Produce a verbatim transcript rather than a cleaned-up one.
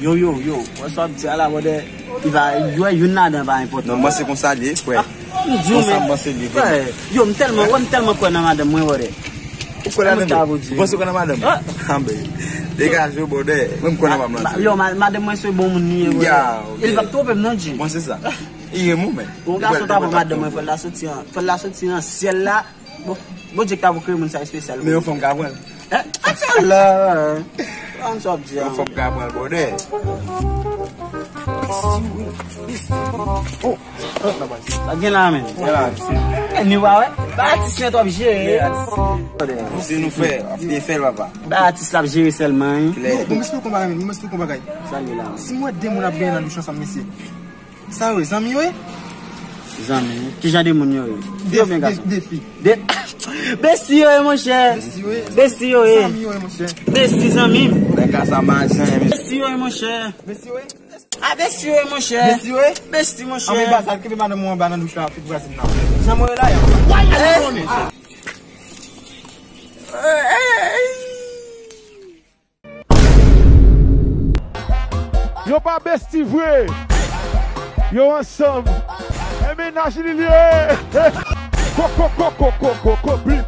Yo, yo, yo, wè sa w ap di a la, brother. Li pa, yo, youn ladan pa enpòtan. Non, mwen se konsa li ye, frè. M di w, konsa men, m panse li ye, frè, yo, m tèlman, wè, m tèlman kwè nan madanm mwen, brother. Ou kwè nan madanm? Ou panse ou kwè nan madanm? Ah, ben, degaje w, brother. Mwen, m kwè nan madanm lan. Yo, ma-, madanm mwen se bon moun li ye, brother. Li p ap twonpe m non, G. Mwen se sa. Li renmen w, men. Bon, gason ta bon, madanm mwen, fò l la soti an, fò l la soti nan syèl la. Bon, Bondye ki ta pou kreye moun sa espesyal. Men yon fanm ka pran l. Eh, atalè. An sa w ap di a. Yon fanm ka pran l, brother. Oh, oh, sa gen la, men. Gen la, se. Eh, ni wa, wè. Ba atis lan twòp jere. Se nou fè, ap byen fè l, papa. Ba atis la ap jere sèlman, wi. Klè. Bon, bon, mesye, konpa, men, bon, mesye, konpa, kay. Sa gen la. Si m wè de moun ap benyen nan douch ansanm, mesye. Sa yo ye, zanmi yo ye? Zanmi. Ki jan de moun yo ye? Fi oubyen gason? De, de fi. De, besti yo ye, monchè. Besti yo ye. Besti yo ye. Zanmi yo ye, monchè. Besti zanmi m. Nèg ka sa majan, men. Besti yo ye, monchè. Besti yo ye? Ah, besti yo ye, monchè. Besti yo ye? Besti, monchè. Anben, baz, al kenbe madanm ou anba nan douch la, tout vwazin nan. Janm yo ye la, yo. Why you doing this? Yo pa besti vre. Yo ansanm. E mennaj li li ye. Koko, koko, koko, koko, blip.